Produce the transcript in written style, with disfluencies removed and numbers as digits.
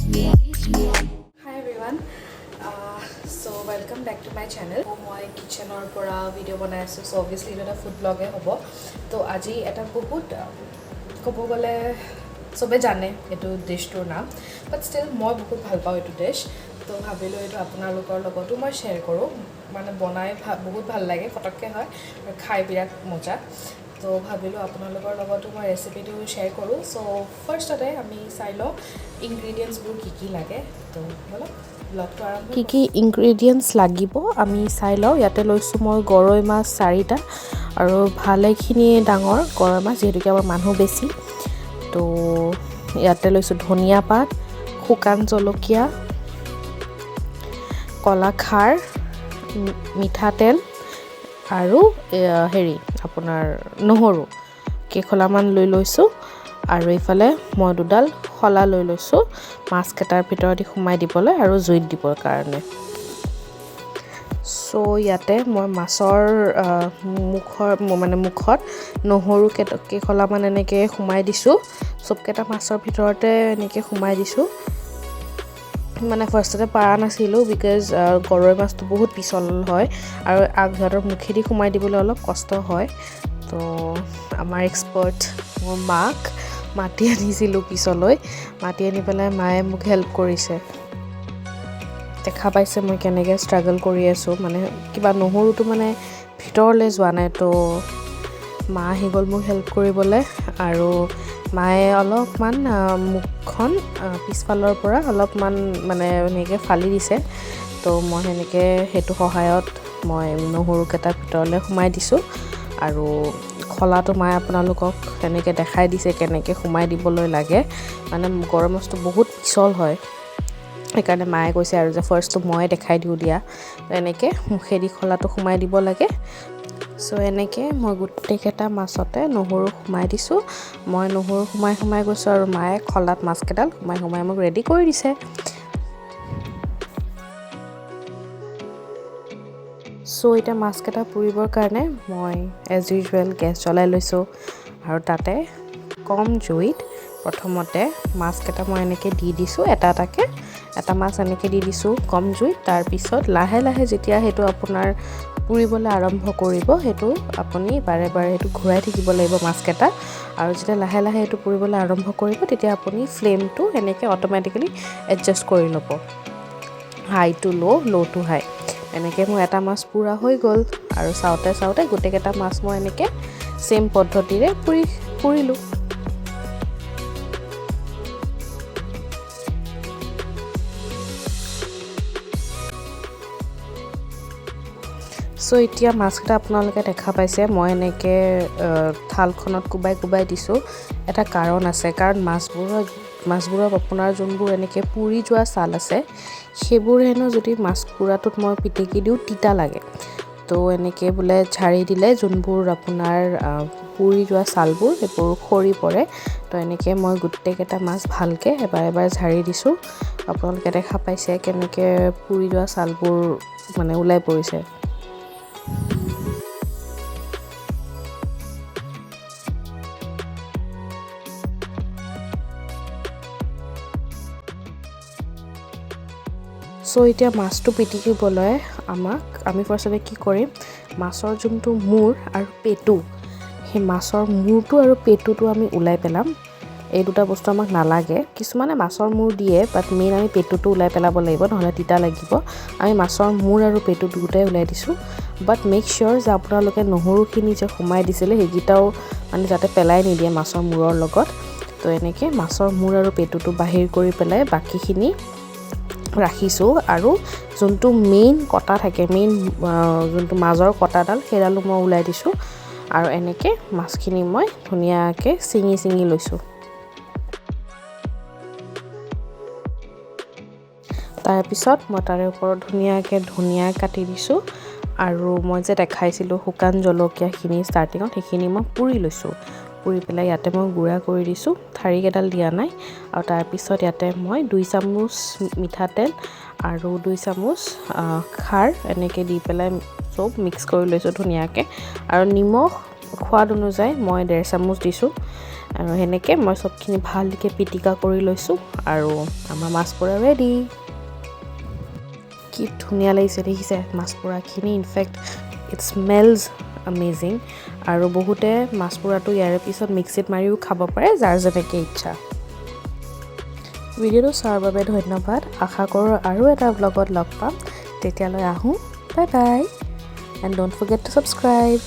Hi everyone, so welcome back to my channel. মই কিটচেনৰ পৰা ভিডিঅ' বনাই আছোঁ। চ' অভিয়াছলি এইটো এটা ফুড ব্লগে হ'ব। তো আজি এটা বহুত ক'ব গ'লে চবে জানে এইটো ডিছটোৰ নাম, বাট ষ্টিল মই বহুত ভাল পাওঁ এইটো ডিছ। তো ভাবিলোঁ এইটো আপোনালোকৰ লগতো মই শ্বেয়াৰ কৰোঁ। মানে বনাই বহুত ভাল লাগে, ফটককৈ হয় আৰু খাই বিৰাট মজা। তো ভাবিলোঁ আপোনালোকৰ লগতো মই ৰেচিপিটো শ্বেয়াৰ কৰোঁ। চ' ফাৰ্ষ্টতে আমি চাই লওঁ ইনগ্ৰিডিয়েণ্টছবোৰ কি কি লাগে। তো ব'লক, ব্লগটো আৰম্ভ। কি কি ইনগ্ৰিডিয়েণ্টছ লাগিব আমি চাই লওঁ। ইয়াতে লৈছোঁ মই গৰৈ মাছ চাৰিটা আৰু ভালেখিনিয়ে ডাঙৰ গৰৈ মাছ, যিহেতুকে আমাৰ মানুহ বেছি। তো ইয়াতে লৈছোঁ ধনিয়া পাত, শুকান জলকীয়া, কলা খাৰ, মিঠাতেল আৰু হেৰি আপোনাৰ নহৰু কেইখলামান লৈ লৈছোঁ। আৰু এইফালে মই দুডাল শলা লৈ লৈছোঁ মাছকেইটাৰ ভিতৰত সোমাই দিবলৈ আৰু জুইত দিবৰ কাৰণে। চ' ইয়াতে মই মাছৰ মুখৰ মানে মুখত নহৰু কেইখলামান এনেকৈ সোমাই দিছোঁ। চবকেইটা মাছৰ ভিতৰতে এনেকৈ সোমাই দিছোঁ। মানে ফাৰ্ষ্টতে পৰা নাছিলোঁ, because গৰৈ মাছটো বহুত পিছল হয় আৰু সিহঁতৰ মুখেদি সোমাই দিবলৈ অলপ কষ্ট হয়। তো আমাৰ এক্সপাৰ্ট মোৰ মাক মাতি আনিছিলোঁ পিছলৈ। মাতি আনি পেলাই মায়ে মোক হেল্প কৰিছে। দেখা পাইছে মই কেনেকৈ ষ্ট্ৰাগল কৰি আছোঁ, মানে কিবা নহৰুটো মানে ভিতৰলৈ যোৱা নাই। তো মা আহি গ'ল মোক হেল্প কৰিবলৈ আৰু মায়ে অলপমান মুখখন পিছফালৰ পৰা অলপমান মানে এনেকৈ ফালি দিছে। তো মই সেনেকৈ সেইটো সহায়ত মই নহৰুকেইটা ভিতৰলৈ সোমাই দিছোঁ আৰু খলাটো মায়ে আপোনালোকক তেনেকৈ দেখাই দিছে কেনেকৈ সোমাই দিবলৈ লাগে। মানে গৰৈ মাছটো বহুত পিছল হয়, সেইকাৰণে মায়ে কৈছে আৰু যে ফাৰ্ষ্টটো ময়ে দেখাই দিওঁ দিয়া। এনেকৈ মুখেদি খলাটো সোমাই দিব লাগে। চ' এনেকৈ মই গোটেইকেইটা মাছতে নহৰু সোমাই দিছোঁ। মই নহৰু সোমাই সোমাই গৈছোঁ আৰু মায়ে খলাত মাছকেইডাল সোমাই সোমাই মোক ৰেডি কৰি দিছে। চ' এতিয়া মাছকেইটা পুৰিবৰ কাৰণে মই এজ ইউজুৱেল গেছ জ্বলাই লৈছোঁ আৰু তাতে কম জুইত প্ৰথমতে মাছকেইটা মই এনেকৈ দি দিছোঁ এটা এটাকৈ। এটা মাছ এনেকৈ দি দিছোঁ কম জুইত। তাৰপিছত লাহে লাহে যেতিয়া সেইটো আপোনাৰ পুৰিবলৈ আৰম্ভ কৰিব, সেইটো আপুনি বাৰে বাৰে সেইটো ঘূৰাই থাকিব লাগিব মাছকেইটা। আৰু যেতিয়া লাহে লাহে সেইটো পুৰিবলৈ আৰম্ভ কৰিব, তেতিয়া আপুনি ফ্লেমটো এনেকৈ অট'মেটিকেলি এডজাষ্ট কৰি ল'ব, high to low, low to high। এনেকৈ মোৰ এটা মাছ পুৰা হৈ গ'ল আৰু চাওঁতে চাওঁতে গোটেইকেইটা মাছ মই এনেকৈ ছেইম পদ্ধতিৰে পুৰিলোঁ। চ' এতিয়া মাছকেইটা আপোনালোকে দেখা পাইছে, মই এনেকৈ থালখনত কোবাই কোবাই দিছোঁ। এটা কাৰণ আছে, কাৰণ মাছবোৰৰ আপোনাৰ যোনবোৰ এনেকৈ পুৰি যোৱা ছাল আছে, সেইবোৰ হেনো যদি মাছ পোৰাটোত মই পিটিকি দিওঁ, তিতা লাগে। তো এনেকৈ বোলে ঝাৰি দিলে যোনবোৰ আপোনাৰ পুৰি যোৱা ছালবোৰ, সেইবোৰ সৰি পৰে। তো এনেকৈ মই গোটেইকেইটা মাছ ভালকৈ এবাৰ এবাৰ ঝাৰি দিছোঁ। আপোনালোকে দেখা পাইছে কেনেকৈ পুৰি যোৱা ছালবোৰ মানে ওলাই পৰিছে। চ' এতিয়া মাছটো পিটিকিবলৈ আমি ফাৰ্ষ্টতে কি কৰিম, মাছৰ যোনটো মূৰ আৰু পেটু, সেই মাছৰ মূৰটো আৰু পেটুটো আমি ওলাই পেলাম। এই দুটা বস্তু আমাক নালাগে। কিছুমানে মাছৰ মূৰ দিয়ে, বাট মেইন আমি পেটুটো ওলাই পেলাব লাগিব, নহ'লে তিতা লাগিব। আমি মাছৰ মূৰ আৰু পেটু দুয়োটাই ওলাই দিছোঁ। বাট মেক চিয়'ৰ যে আপোনালোকে নহৰুখিনি যে সোমাই দিছিলে, সেইকেইটাও মানে যাতে পেলাই নিদিয়ে মাছৰ মূৰৰ লগত। তো এনেকৈ মাছৰ মূৰ আৰু পেটুটো বাহিৰ কৰি পেলাই বাকীখিনি ৰাখিছোঁ। আৰু যোনটো মেইন কটা থাকে, মেইন যোনটো মাজৰ কটাডাল, সেইডালো মই ওলাই দিছোঁ। আৰু এনেকৈ মাছখিনি মই ধুনীয়াকৈ ছিঙি ছিঙি লৈছোঁ। তাৰপিছত মই তাৰে ওপৰত ধুনীয়াকৈ ধনিয়া কাটি দিছোঁ। আৰু মই যে দেখাইছিলোঁ শুকান জলকীয়াখিনি ষ্টাৰ্টিঙত, সেইখিনি মই পুৰি লৈছোঁ। পুৰি পেলাই ইয়াতে মই গুড়া কৰি দিছোঁ, ঠাৰিকেইডাল দিয়া নাই। আৰু তাৰপিছত ইয়াতে মই 2 চামুচ মিঠাতেল আৰু 2 চামুচ খাৰ এনেকৈ দি পেলাই চব মিক্স কৰি লৈছোঁ ধুনীয়াকৈ। আৰু নিমখ সোৱাদ অনুযায়ী মই 1.5 চামুচ দিছোঁ। আৰু সেনেকৈ মই চবখিনি ভালকৈ পিটিকা কৰি লৈছোঁ আৰু আমাৰ মাছ পোৰা ৰেডি। কি ধুনীয়া লাগিছে দেখিছে মাছ পোৰাখিনি? In fact, it smells amazing. আৰু বহুতে মাছ পোৰাটো ইয়াৰে পিছত মিক্সিত মাৰিও খাব পাৰে, যাৰ যেনেকৈ ইচ্ছা। ভিডিঅ'টো চোৱাৰ বাবে ধন্যবাদ। আশা কৰোঁ আৰু এটা ব্লগত লগ পাম। তেতিয়ালৈ আহোঁ। Bye bye and don't forget to subscribe.